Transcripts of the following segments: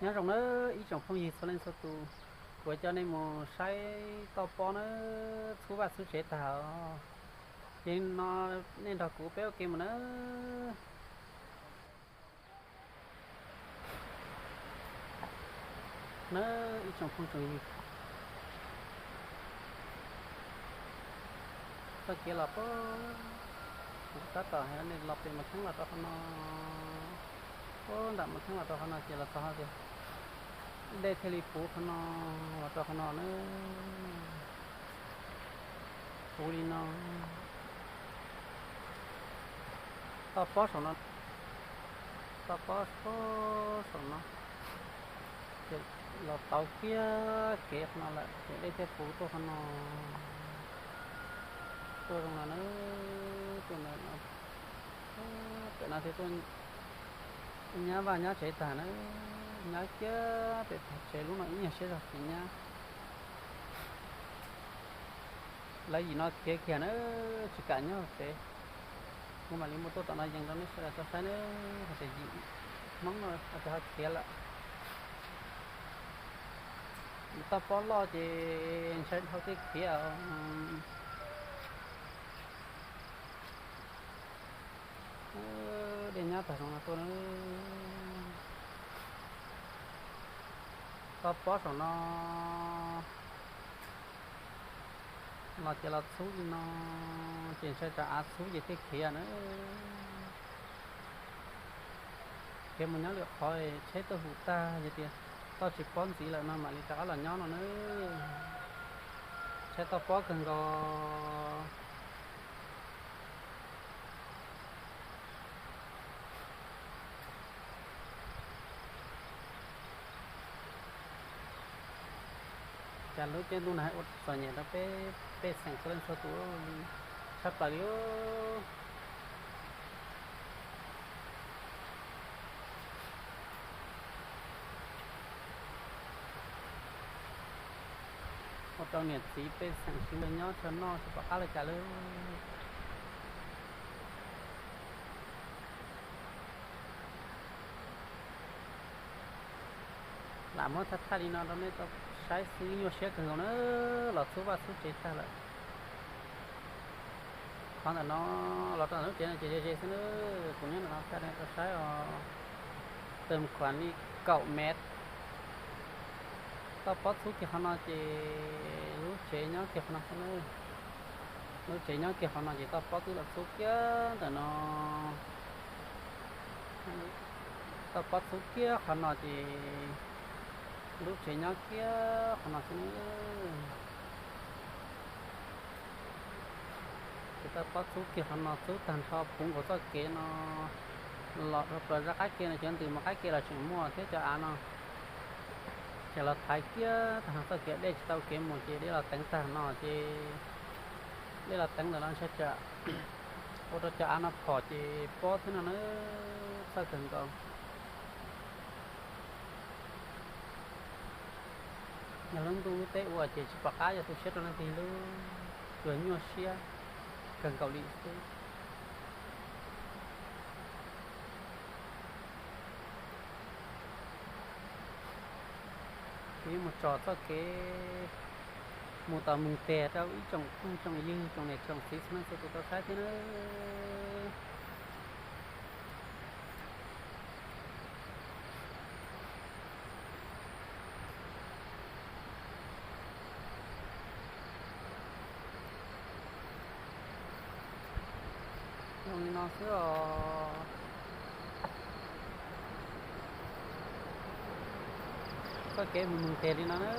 Nyob zoo nawb ib tsoom phooj ywg txhua leej txhua tus, kuv coj nej mus saib toj pob nawb, txhub vaj txhub tsev tag os. Ces no nej nrog kuv peb ua ke mus nawb. Nawb ib tsoom phooj tsoom ywg, txoj kev los puag, kuv tab tom hais nej los pem Mus Theeb los rau qhov no, puag nram Mus Theeb los rau qhov no ces los txog tias dej thiaj li puv qhov no los rau qhov no nawb. Puv li no, toj pob saum no, toj pob saum no, ces los tau kiag kev qhov no lawm ces dej thiaj puv tuaj qhov no, tuaj zoo no nawb, tuaj ntawm no, pem no thiaj tuaj nyab vaj nyab tsev tag nawb, nyab kiag pem tsev lub no ib nyuag siab zog ces nyab. Lawv yim no khiav kiag na, tsis kam nyob tsev. Kuv mam li muab tuaj tom no yees rau nej sawv daws tau saib nawb, hais tias yim Hmoob no hais tias ho khiav lawm. Toj pob loj ces ntshai dhau tej khiav. Dej nyab tag zoo no tuaj na. Toj pob saum no los ces los txhub li no, ces ntshai tsam av txhub ces thiaj khiav na. Khiav mus nyob lwm qhov, tsheb tuaj hum tag yog tias toj tsis pob ntxiv lawm no mam li rov qab los nyob no na. Tsheb toj pob kawg nkaus. Cas lub caij ntuj no hais ua txom nyem rau peb, pej xeem txhua leej txhua tus li tshaj plaws li. Ua rau niam txiv pej xeem tsis muaj nyob tsis noj tsis pom qab li cas lawm. Lam muab thaj thaj li no rau nej tau saib xwb, nyuaj siab kawg nkaus na, los txhub vaj txhub tsev tag lawm. Qhov ntawm no los rau ntawm lub tsev no ces ze ze xwb na, kuv nyob ntawm no thaij rau nej tau saib os. Tawm khuam li kaum mev. Toj pob txhub kiag qhov no ces lub tsev nyob kiag qhov no xwb na. Lub tsev nyob kiag qhov no ces toj pob twb los txhub kiag ntawm no. Toj pob txhub kiag qhov no ces lub tsev nyob kiag qhov no xwb na. Ces toj pob txhub kiag qhov no, txhub tag nrho puv nkaus txoj kev no los rau plaws zaj qab ke no, cov ntws mus qab ke los tseem muaj thiab cov av no. Ces los thaiv kiag tag nrho txoj kev, dej tsis tau kev mus ces dej los teev tag no ces dej los teev ntawm no ntshai tsam ua rau cov av no phom ces pob thiab no na, txhawj kawg nkaus. Yog lub ntuj lub teb ua ces tsis pom qab yog tu siab rau leej twg li, tsuas nyuaj siab kawg nkaus li xwb. Kuv yuav mus tso txoj kev mus tom Moos Tes rau ib tsoom phooj tsoom ywg tsoom niam tsoom txiv txhua leej txhua tus tau saib thiab nawb. Zoo li no xwb os. Txoj kev mus Moos Tes li no na,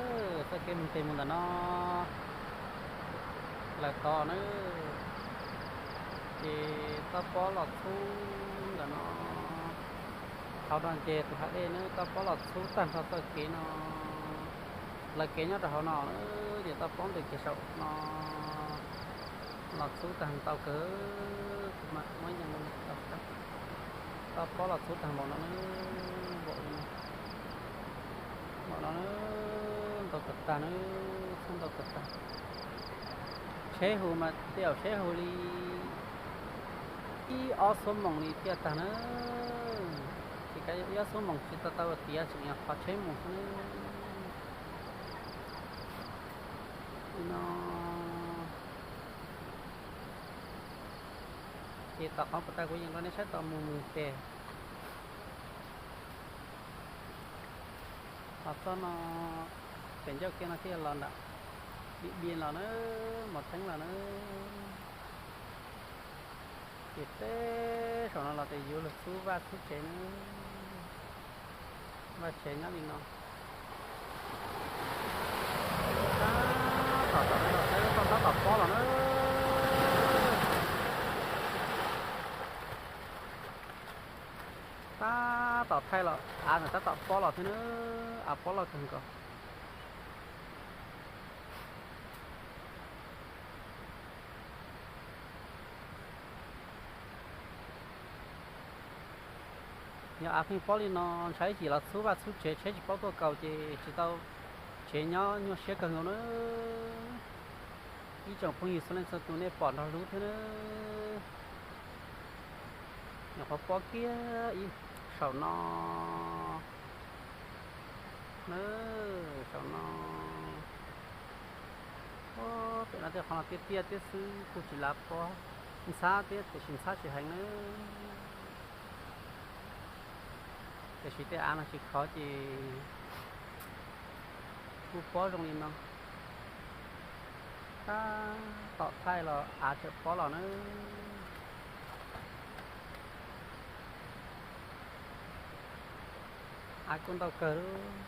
txoj kev Moos Tes mus ntawm no lawm tod na, ces toj pob los txhub ntawm no. Hauv no ces tus hav dej na, toj pob los txhub tag nrho txoj kev no. Lawv kev nyob rau hauv no na, ces toj pob ntws kiag saum no los txhub tag ntau kawg. Kuv mam muab yees rau nej tau saib. Toj pob los txhub tag npaum no na, npaum li no, npaum no na, ntau kawg tag na, txhub ntau kawg tag. Tsheb hu mas tej zaum tsheb hu li ib ob xuab moos li thiaj tag na. Ces Kav yog ib ob xuab moos tsis tau tau tiav tseem yog qhov tsheb mus xwb na. Li no ces tom qhov puas tag kuv yees rau nej saib tom mus mus ces ho txog no pem ncauj kiag no thiaj los nram Điện Biên los na, Mos Theeb los na. Ces peb saum no los tias yuav luag txhub vaj txhub tsev na. Vaj tsev nyob li no. Tab tom, tab tom pob los na. Tab tom thaij los av ntawm tab tom pob los thiab na. Av pob loj kawg nkaus. Yog av pheej pob li no ntshai ib chim los txhub vaj txhub tsev, tsheb tsis paub tuaj kaus ces tsis tau tsev nyob, nyuaj siab kawg nkaus na. Ib tsoom phooj ywg txhua leej txhua tus nej pom nrog hlub thiab na. Nyuam qhuav pob kiag ib saum no na, saum no. Pem no tej qhov no tiaj tiaj thiab xwb kuj tsis lav pob, ntxhab thiab tiam sis ntxhab tsis heev na. Tiam sis tej av no tsis khov ces kuj pob zoo li no. Tab tom thaij los av tseem pob los na. Av kuj ntau kawg lub.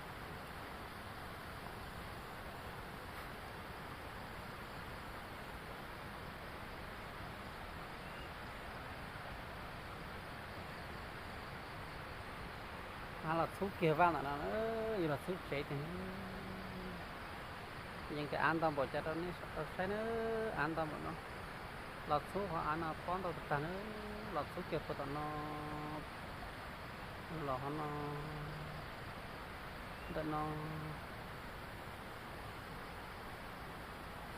Av los txhub kiag vaj ntawm no, yuav los txhub tsev tiag. Yees tias av ntau npaum cas rau nej tau saib na, av ntau npaum no. Los txhub qhov av no pob ntau tag tag na, los txhub kiag puag tom no, los qhov no, ntawm no,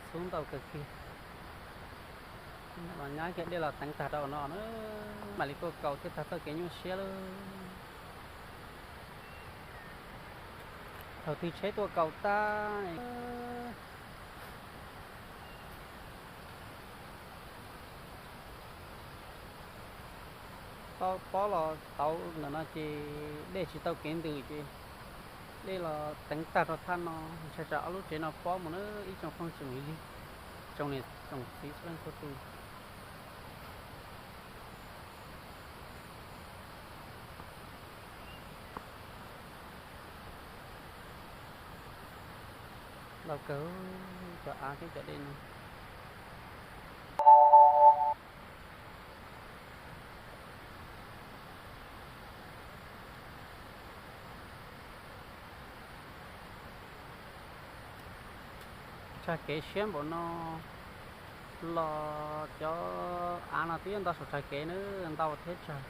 txhub ntau kawg kiag. Los nyab kiag dej los teev tag rau no na, mam li tuaj kaus thiaj tag txoj kev nyuaj siab lawm. Thaum twg tsheb tuaj kaus tag, pob los tauv ntawm no ces dej tsis tau kev ntws ces dej los teev tag rau thaj no, ntshai tsam ob lub tsev no pob mus na ib tsoom phooj tsoom ywg, tsoom niam tsoom txiv txhua leej txhua tus. Ntau kawg cov av thiab cov dej no. Tsag kev siab npaum no los cov av no twb yuav nto saum tsag kev na, ntau thiab tsag,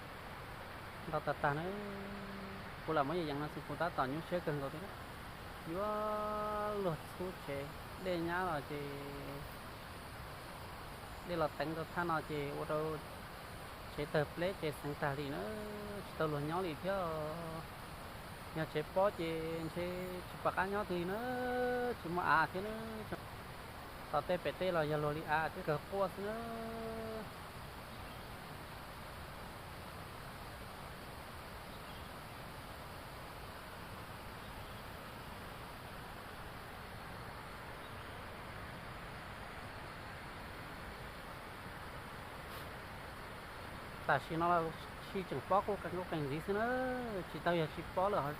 ntau tag tag na. Kuv lam muab yees yees no xwb kuv tab tom nyuaj siab kawg nkaus thiab. Yuav luag txhub tsev, dej nyab los ces dej los teev rau thaj no ces ua rau tsev tawg pleb tsev xeev tag li na, tsis tau luag nyob li thiab. Yog tsev pob ces ntshe tsis pom qab nyob twg li na, tsis muaj av thiab na. Tom tej pem tej los yog luag li av thiab kawg quaj xwb na. Tam sim no los sis tseem pob quj qees quj qees ntxiv xwb na, tsis tau yog tsis pob lawm.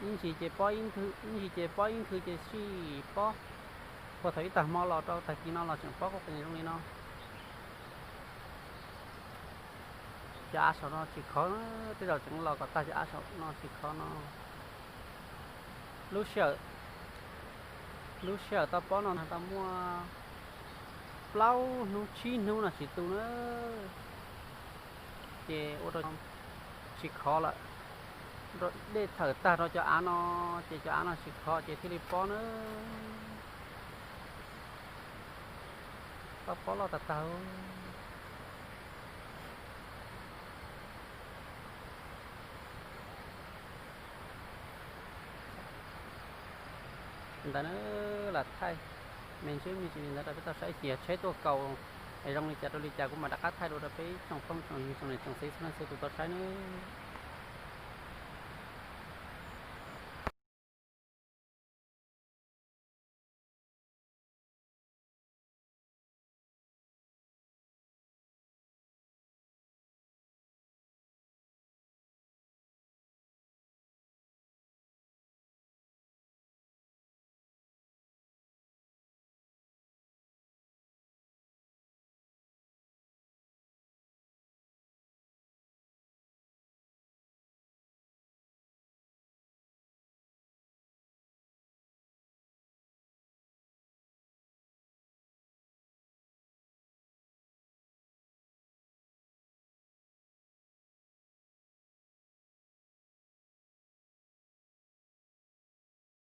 Ib ntsis ces pob ib ntsis ces pob ib nthwv ces sij pob. Puag thaum ib tag hmo los rau tag kis no los tseem pob quj qees zoo li no. Cov av saum no tsis khov, tej zaum tseem los kom tag cov av saum no tsis khov no. Lub sij hawm, lub sij hawm tau pob no tau muaj plaub hnub tsib hnub no tsis tu na, ces ua rau tsis khov lawm. Dej thawm tag rau cov av no, ces cov av no tsis khov ces thiaj li pob na. Tau pob loj tag tag. Ntawd na, lam thaij me ntsis me ntsis li ntawd rau peb tau saib, cia tsheb tuaj kaus es zoo li cas rau li cas kuv mam rov qab thaij dua rau peb tsoom phooj tsoom ywg tsoom niam tsoom txiv txhua leej txhua tus tau saib nawb.